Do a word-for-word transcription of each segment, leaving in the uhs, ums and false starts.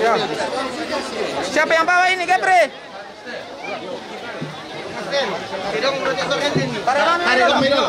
Ya. Siapa yang bawa ini, Kepri? Tarik kami dulu.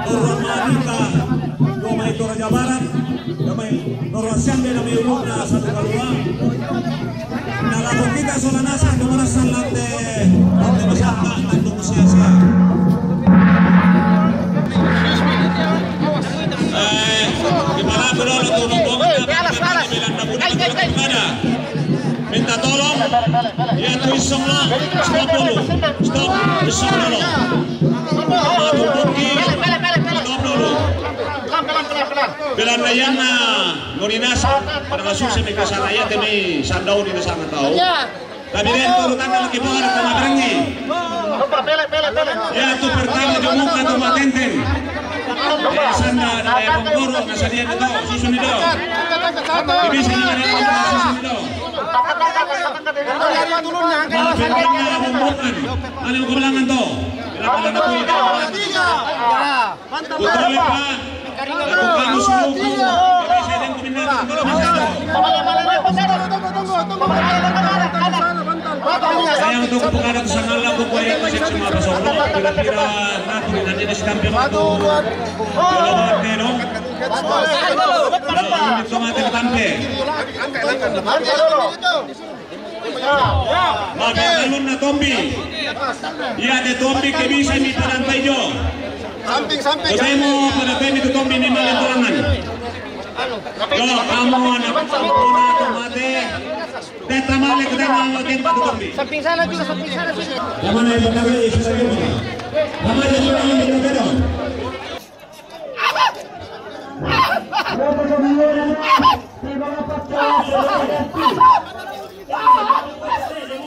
Torra Madika, Gomay Toraja Barat, Gomay Norra Siambe, Gomay Urukna, Satu Kalua. Nalako kita sola nasa, Gomay Salate, Tonte Masaka, Tantu Sia-sia. Eh, di mana berapa tu, Bang? Hei, hei, alas, alas. Hei, hei, hei. Minta tolong, ya, tu isong lah. Stop dulu. Stop, isong dulu. Matu Bukti. Stop dulu. Belanda yana, no ni nasa, pada masuk semi kasana ya, temi sandau ni nasa ngatau. Tapi dia turun tangan lagi, bawa ada tengah berengi. Ya, tu pertama, jomong atau matenten. Eh, sanda, eh, pengkoro, nasa dia itu, susun itu. Bisa juga ada susun itu. Malah pembukaan. Ada ulangan tuh. Betul, Pak. Saya untuk bukan ada kesalahan, aku boleh ke seksi lima belas orang, kira-kira nanti, nanti ada si tampil waktu. Kalau waktu, no? Itu mati ke tampil. Maka alun na tombi. Iya, de tombi ke bisa mi parantai jo. Samping, samping. Kotemo pada temi tu tombi ni malen torangan. Jo, kamu anak puna tu mate. Teta male, kotemo mate tu tombi. Samping sana juga, samping sana juga. Kamu naik benar, eh, sudah gitu. Kamu aja juga yang benar-benar.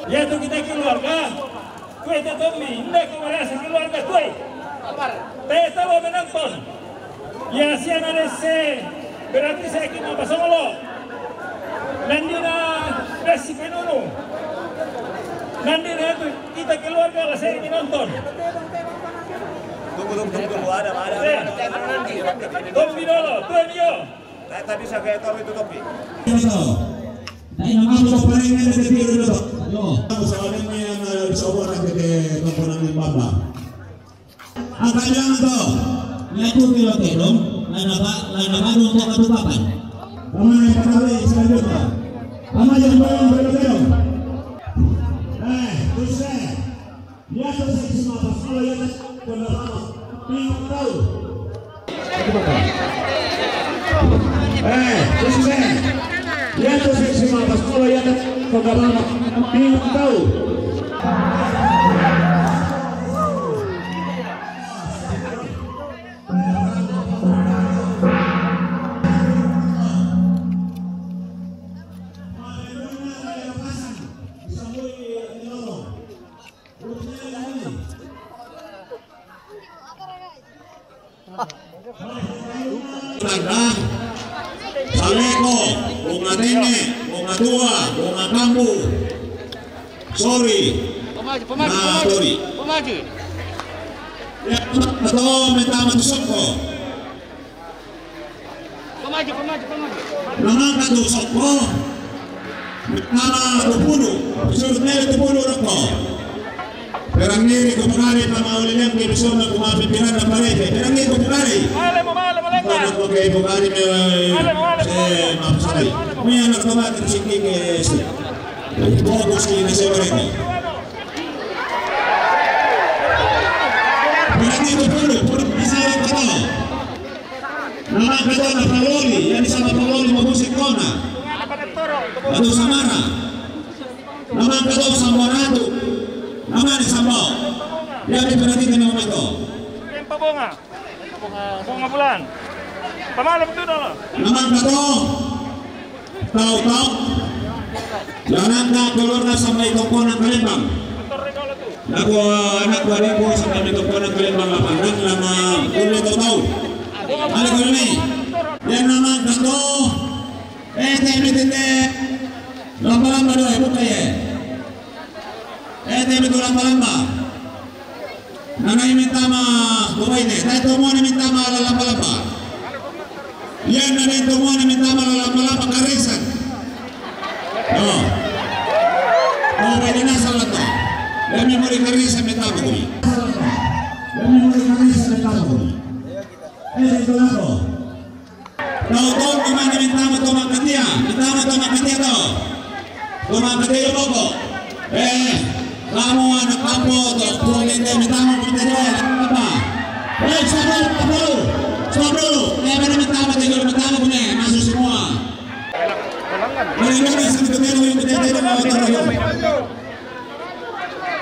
Ya, tu kita keluarga. Kue te tombi, nde ko merasa keluarga kue. Te tawa menonton. Ya, siang ada se, berarti saya kena pasang lo. Nandina besi kanunu. Nandina tu kita keluarga lah saya menonton. Tunggu, tunggu, tunggu, tunggu. Ada, ada, ada. Eh, tombi dulu, tuan yo. Tak, tak bisa kayak taruh itu topi. Dai na mamu ko pareng ada di dulu. Yo. Aku salah ni yang, eh, bisa orang ke, ke, ke, ke, ke, bamba. Angka jangan to. Nya tu pilo tedong, lana ba, lana ba dong to katupapan. Pamain patawi selanjutnya. Pamain patawi pilo tedong. Eh, terus, eh. Yato seksi mapa, kalau yato kona mama, pintau. Eh, terus, eh. Yato seksi mapa, kalau yato kona mama, pintau. Tanda. Saleko, bunga tene, bunga Tua, Bunga Kambu. Sorry. Pemaju, pemaju, Nah, pemaju. Tori. Pemaju. Ya, to, minta matu soko. Pemaju, pemaju, pemaju. Namang katu soko. Nama tupulu. Suruh tele tupulu roko. Perang diri ko pagari, nama ulilem ke bisona ko mapipiran na parete. Perang diri ko pagari. Male mo, male mo, lengka. Ko ke pagari me, Male mo, male mo, eh, mapasari. Male mo. May anak ko ba, siki ke, eh, Bogos ki na sa barangay. Barangay ko pulo, pulo, isa lang ka to. Naman ka to na paloli, yan isa na paloli, mabusik ko na. Ano sa mara? Naman ka to sa Morato. Naman sa mo. Yan ay pinatita na umato. Tempo bunga. Bunga bulan. Pamalam tu dulu. Naman ka to. Tau-tau. Lanang ka keluar na sa may tungko ng kalimbang. Naku, anak ko, anak ko, sa may tungko ng kalimbang, lapang lang, lama, ulit o tau. Ano ko yun eh? Yan naman, kato. Eh, teme, tete. Lama-lama doon, eh, buka, eh. Eh, teme, to lama-lama. Nanay mintama, buhay na. Tayo to mo na mintama, lalapa-lapa. Yan na rin to mo na mintama, lalapa-lapa, karisan. Oh. Oh, pwede na sa lato. Yan may muli karisan, mintama ko. Yan may muli karisan, mintama ko. Eh, ito na ako. Tau-tau ko mane mintama to makatia, mintama to makatia to. To makatia yo boko. Eh, kamu anak kamu to, pulin de mintama ko makatia, apa? Eh, sabar, sabar dulu. Sabar dulu. Eh, mana mintama to, mintama ko ne, masuk semua. Mana yang mana sini ke mana yang kita tidak mau tahu.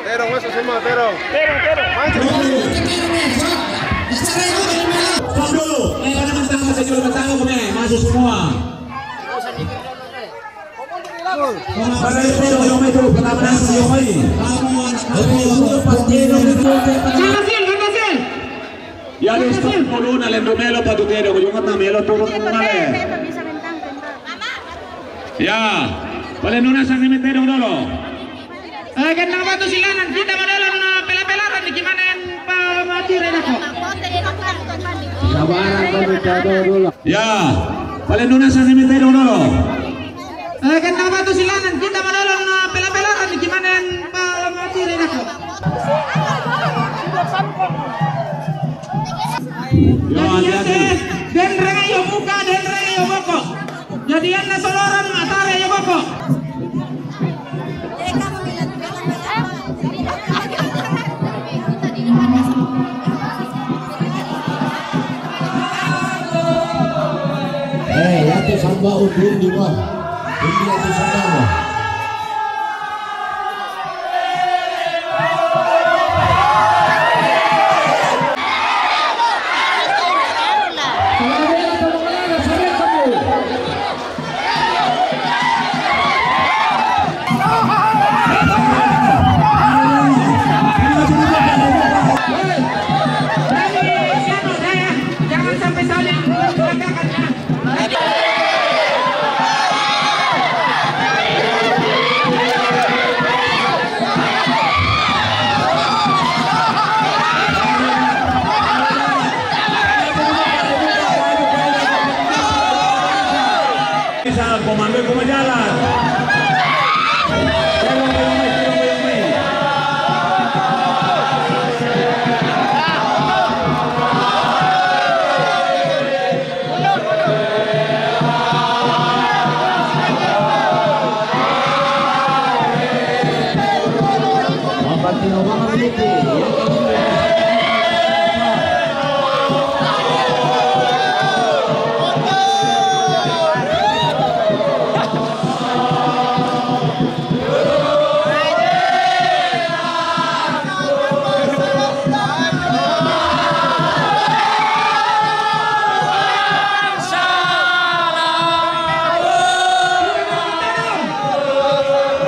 Terong, masuk semua, terong. Terong, terong. Masuk. Stop dulu. Eh, mana mintama to, mintama ko ne, masuk semua. Para ito, yung may tulog, patama na sa iyo, may. Oke, uno, partido. Kasi, kasi. Ya, listo, por una, le melo pa tu tero, yo no melo, por una, le. Ya. Pale nuna sa cementerio, no lo. Eh, ken nabatu silanan, kita madolon na pela-pelaran, gimana yang pa-, mati rena ko? Sabaran kami, kita dulu. Ya, pale nuna sa cementerio, no lo. Eh, ken nabatu silanan, kita madolon na pela-pelaran, gimana yang pa-, mati rena ko? Yo, hati-hati. Den rena yo buka, den rena yo boko. Jadi yan na soloran matare yo boko. Eh, ya tu samba undur di bawah. Ini ya tu samba. Jangan sampai saling berdebat, ya. Bisa, komando, komando jalan.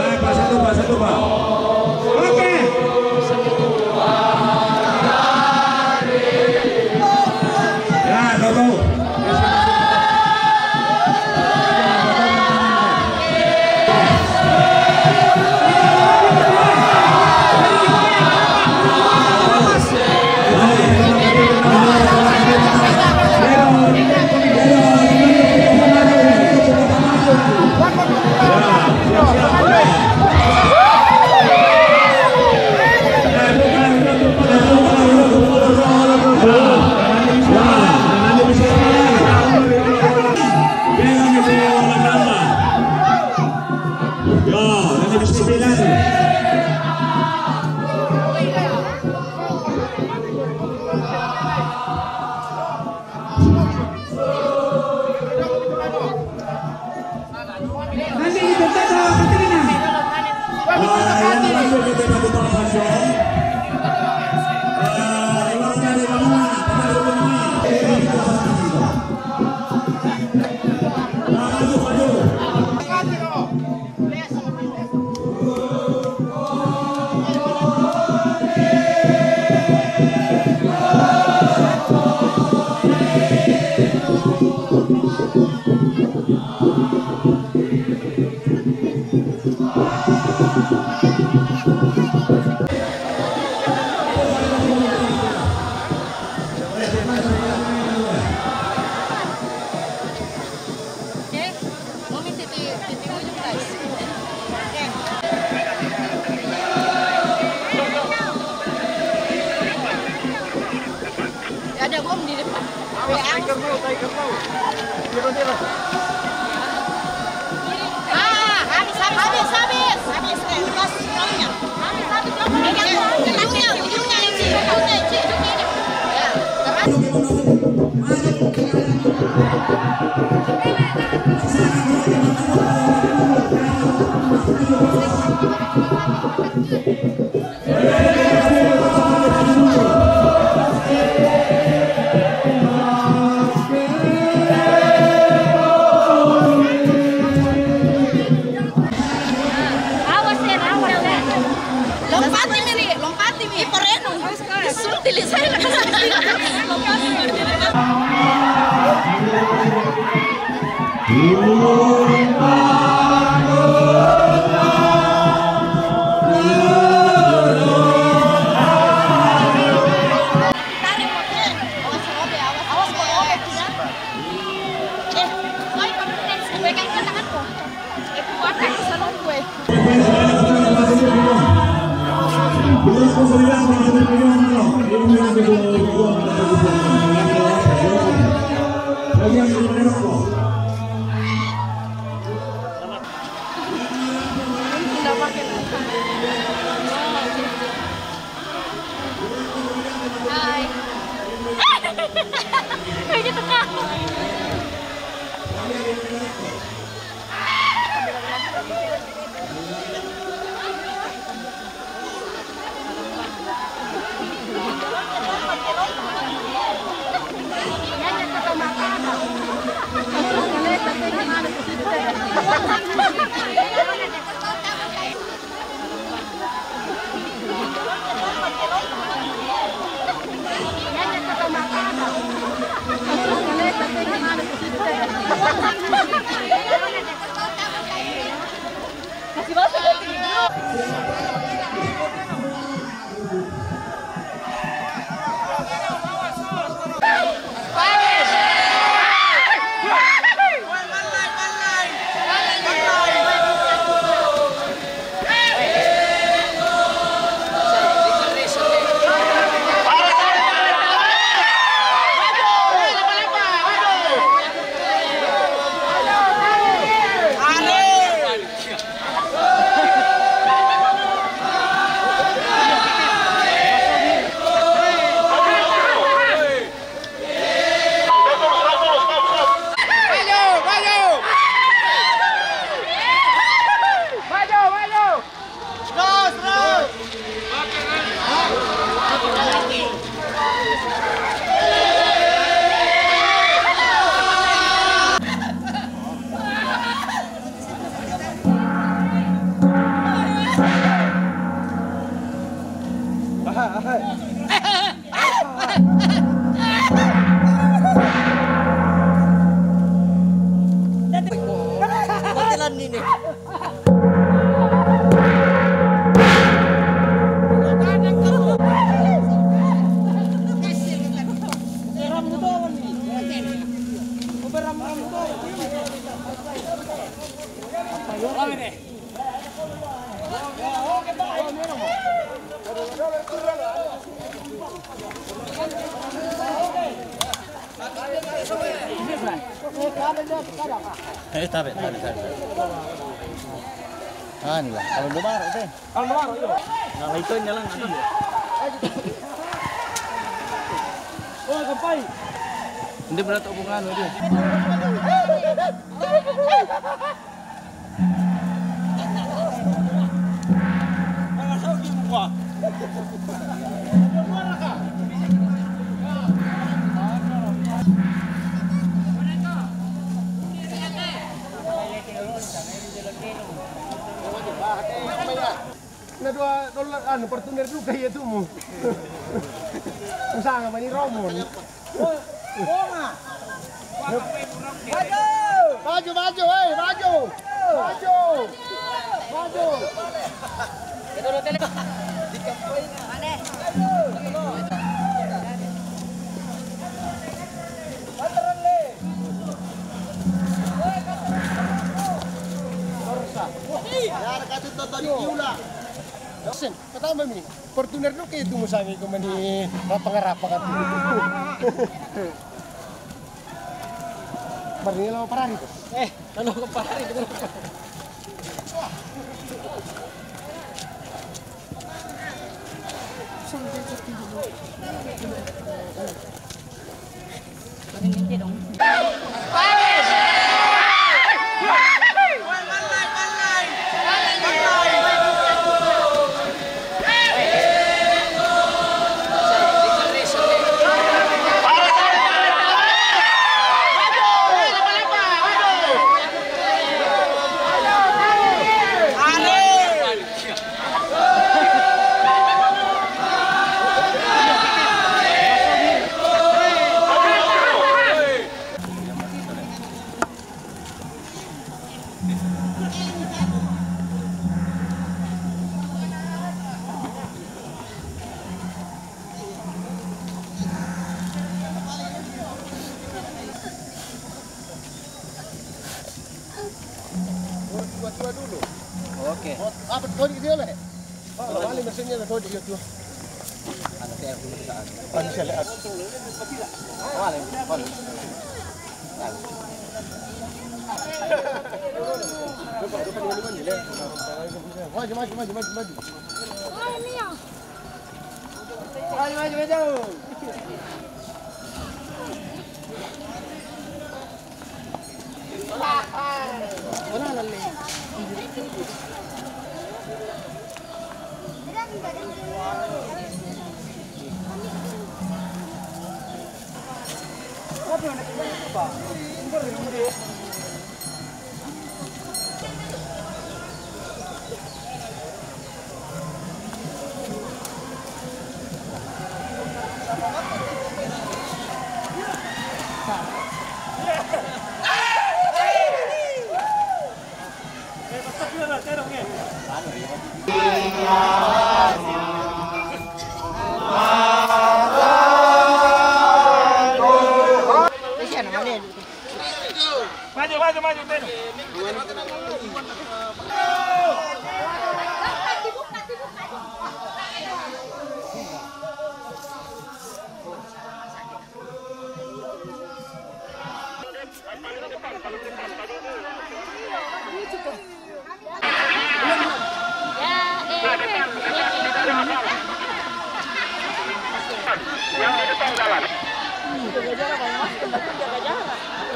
Eh, Pak, satu, Pak, satu, Pak. Oke. Ya, satu. Ya, dan itu sembilan. Nanti kita tada Katrina. Ah, yang lanjut kita pada Pak Panjang. Ah, lewat dari mana? Apa dari mana? Ini kita Pak Panjang. Nah, maju, maju. Oke, mau minta di, di, di ujung, guys. Oke. Ya, ada bom di depan. Awas, tiger mau, tiger mau. Tira, tira. Ah, habis, habis, habis, habis. Habis, eh, lepas talinya. Habis, habis, habis. Ujungnya, ujungnya, ujungnya, ujungnya, ujungnya. Ya, terus. Awas, Ren, awas, Ren. Lompati mi, Ren, lompati mi. Poreno. Isulti li saya. Lompati mi. Hai. Kayak gitu, Kak. Eh, tabe, tabe, tabe. Ah, ini lah. Kalau dua baru, teh. Kalau dua baru, iya. Nah, itu yang jalan. Iya. Oh, kampai. Hindi mo na ito bungan, hindi. Na dua dolar, anu, Fortuner juga ya tuh mu. Usaha mani Romon. Maju, maju, eh, maju. Maju. Maju. Sen, pertama mi, Fortuner no kayak itu musangi ko mani rapang-rapang atu. Barni lo parari to. Eh, kalau ko parari to. Dua-dua dulu. Oke. Apa kau di dia, Leh? Oh, balik mesinnya, kau di dia tuh. Ada T R dulu, kita ada. Balik, balik. Balik, balik. Maju, maju, maju, maju, maju. Maju, maju, maju. Maju, maju, maju, Teno.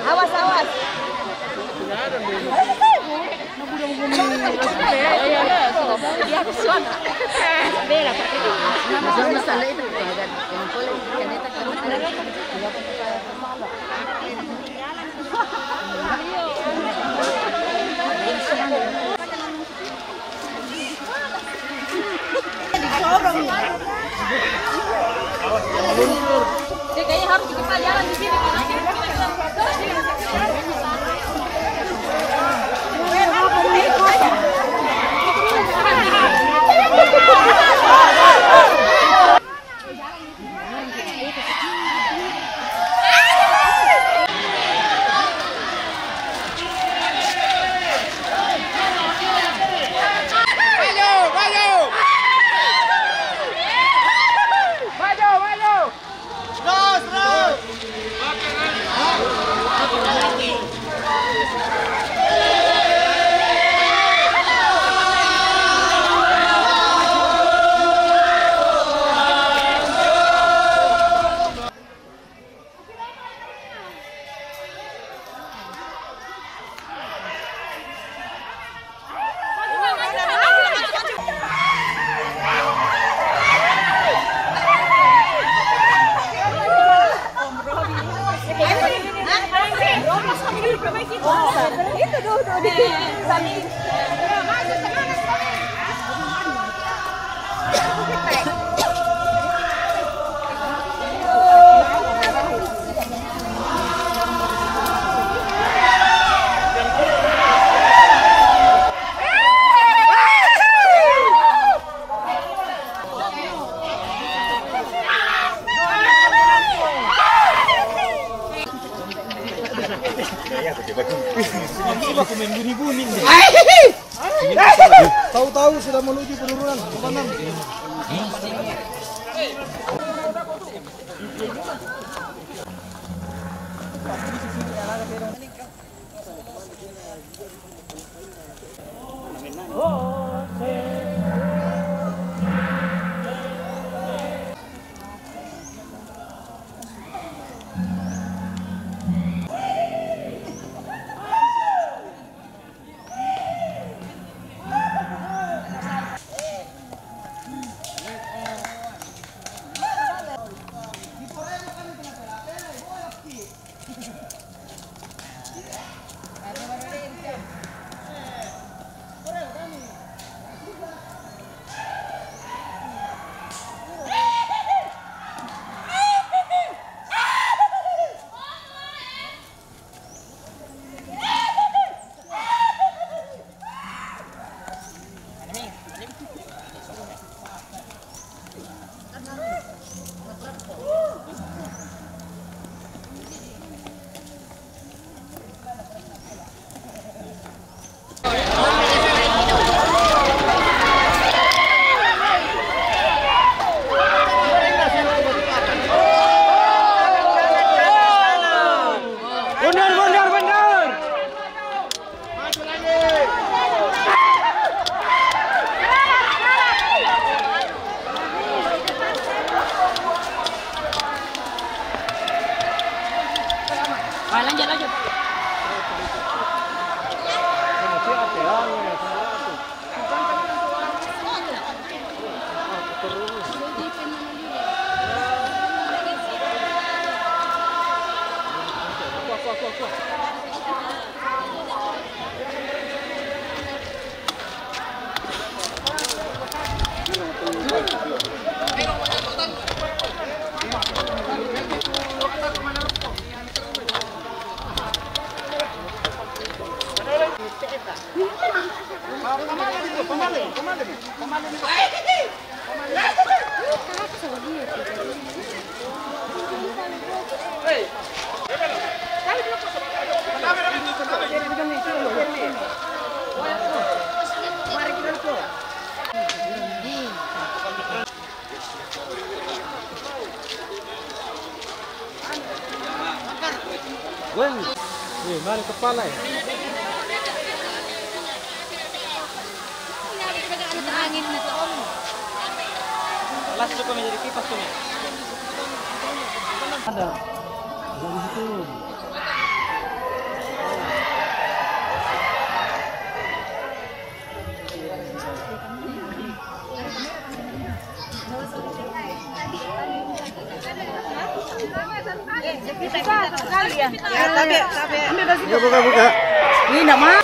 Awas, awas. Kayaknya harus kita jalan di sini. Tahu-tahu sudah menuju penurunan, tekanan. Mundur, mundur, mundur. Wah, lanjut, lanjut. Weng. Wih, mari kepala ya. Las cukup menjadi kipas tuh, Mi. Ada. Ada di situ. Ya, tapi, tapi. Buka, buka, buka. Ini enggak mau.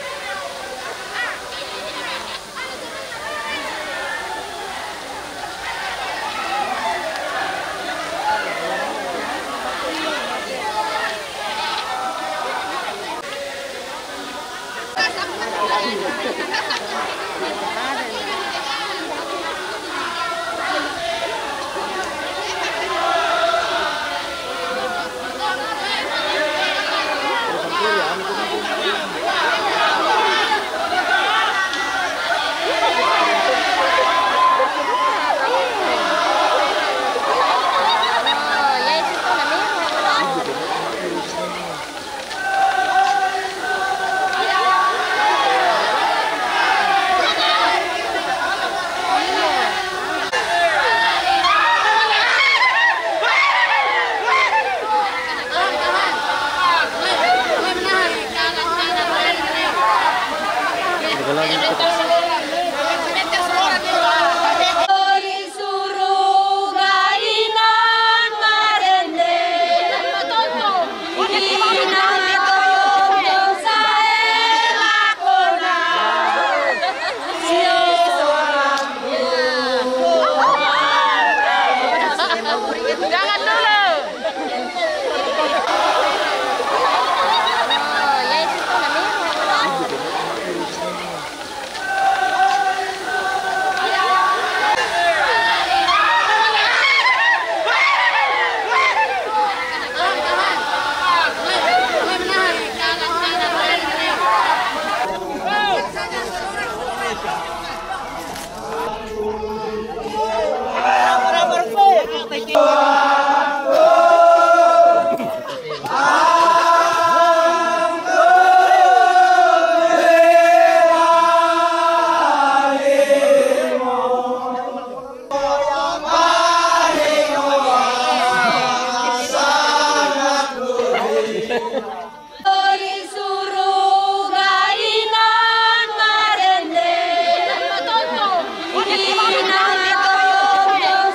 Di suruga inang marende, inang tonto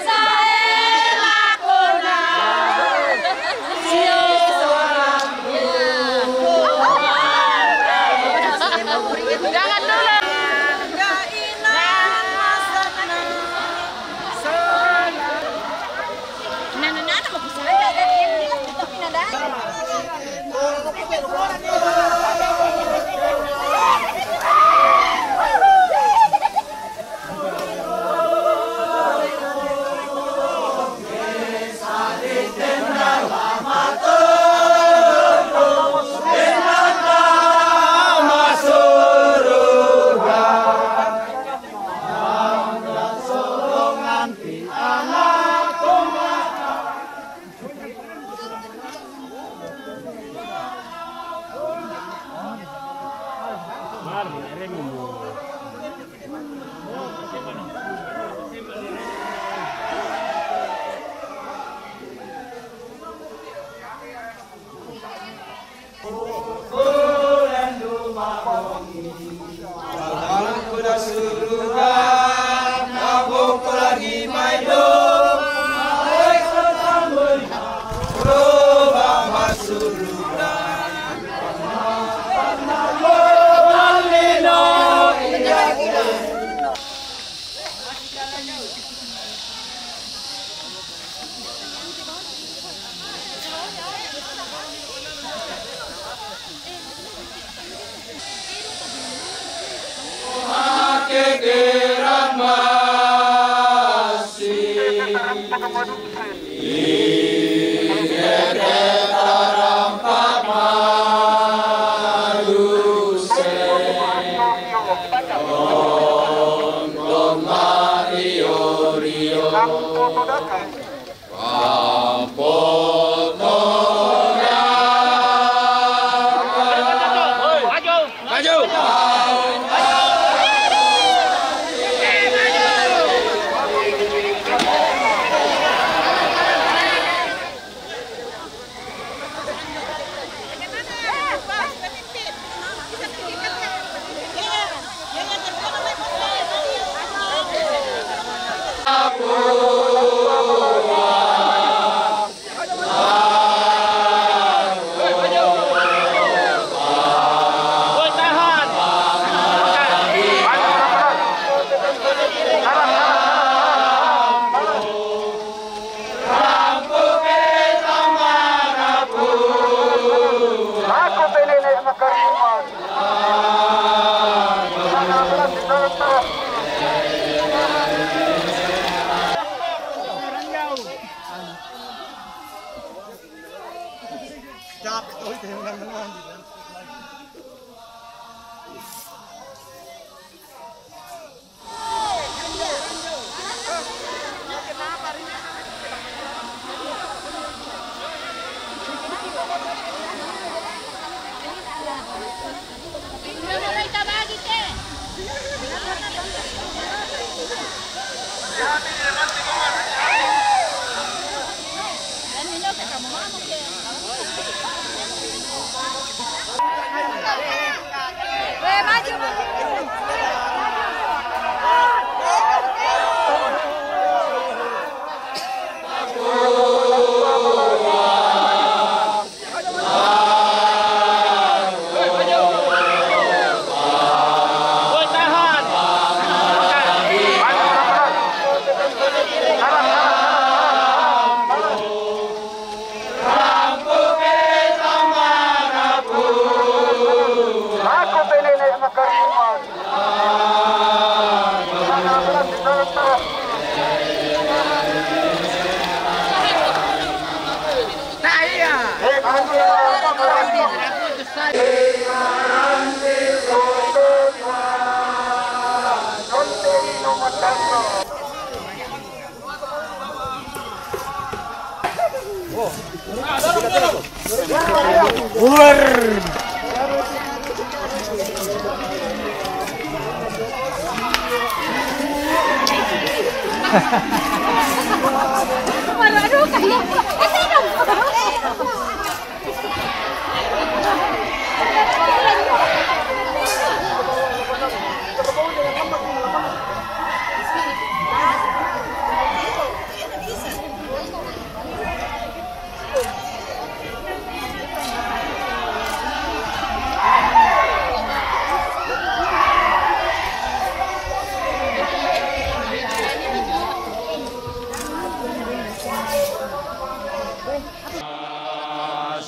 sae lakona. Jangan dulu. Nah, nah, nah, nah, mau bisa aja, kan? Ini kan kita pindah.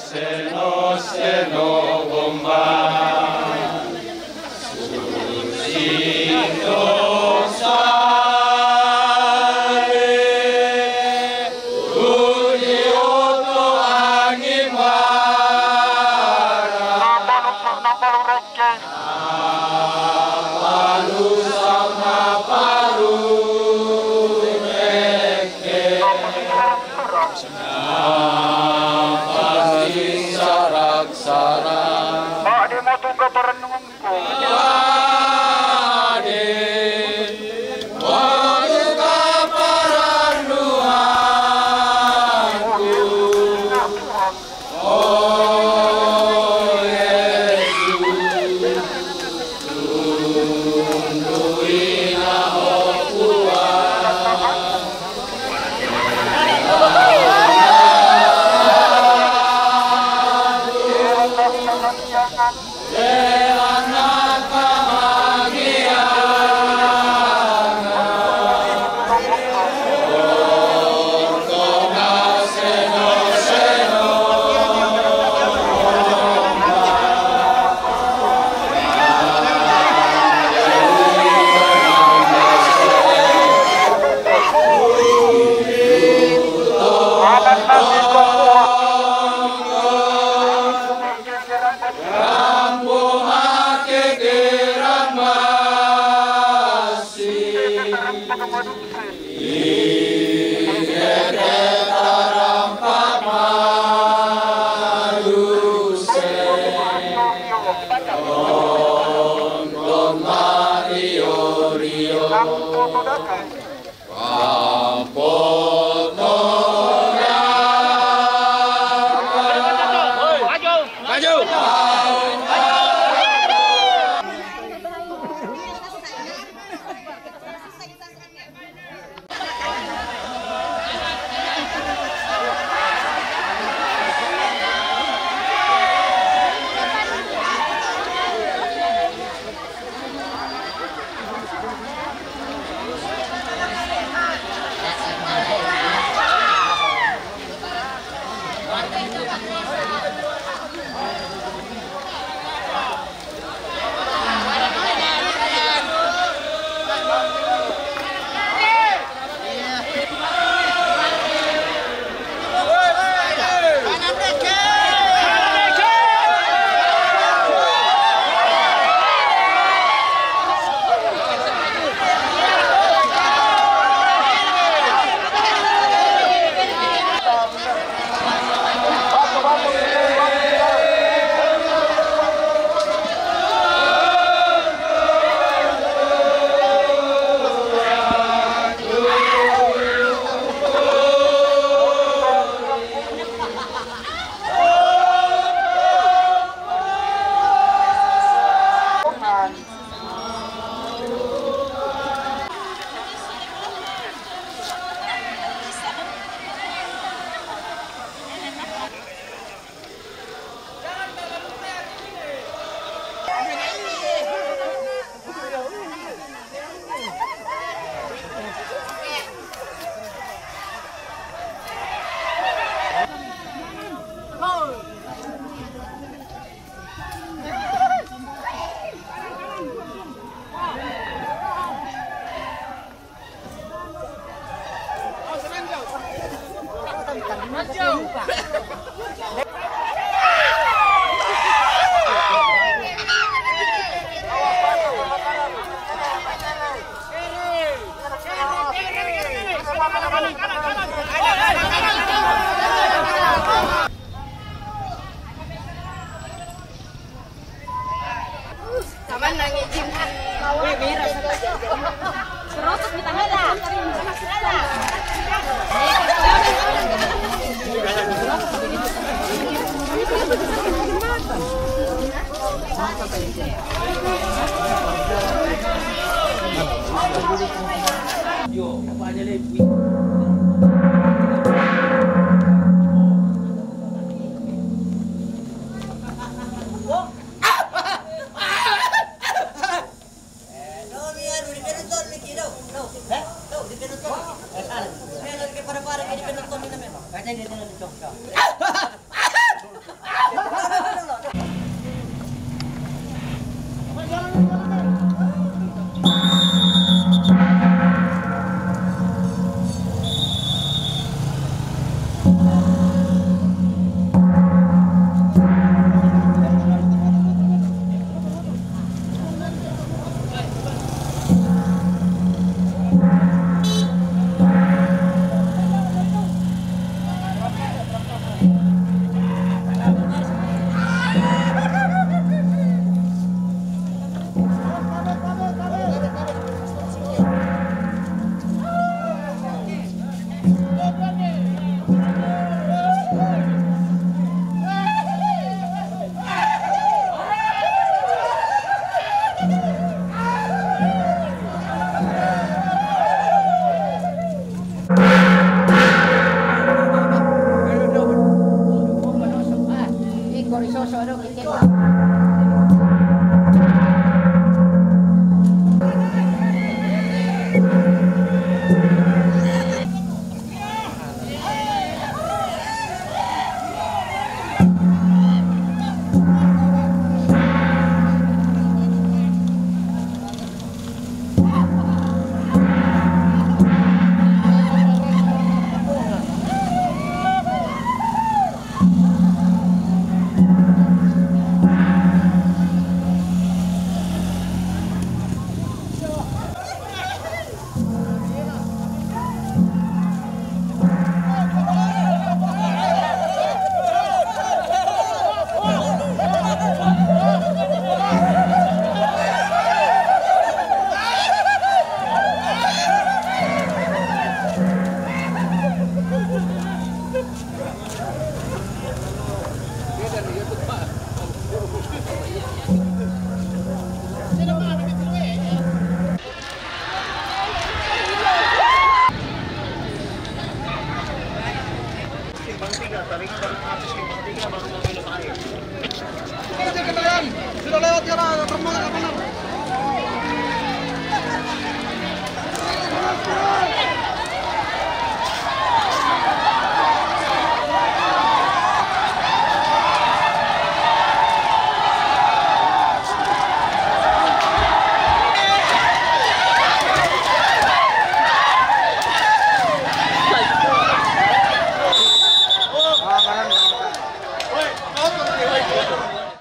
Seno, seno, bomba. Apa sing sarak-sarak? Pak, di mau tunggu perenungan.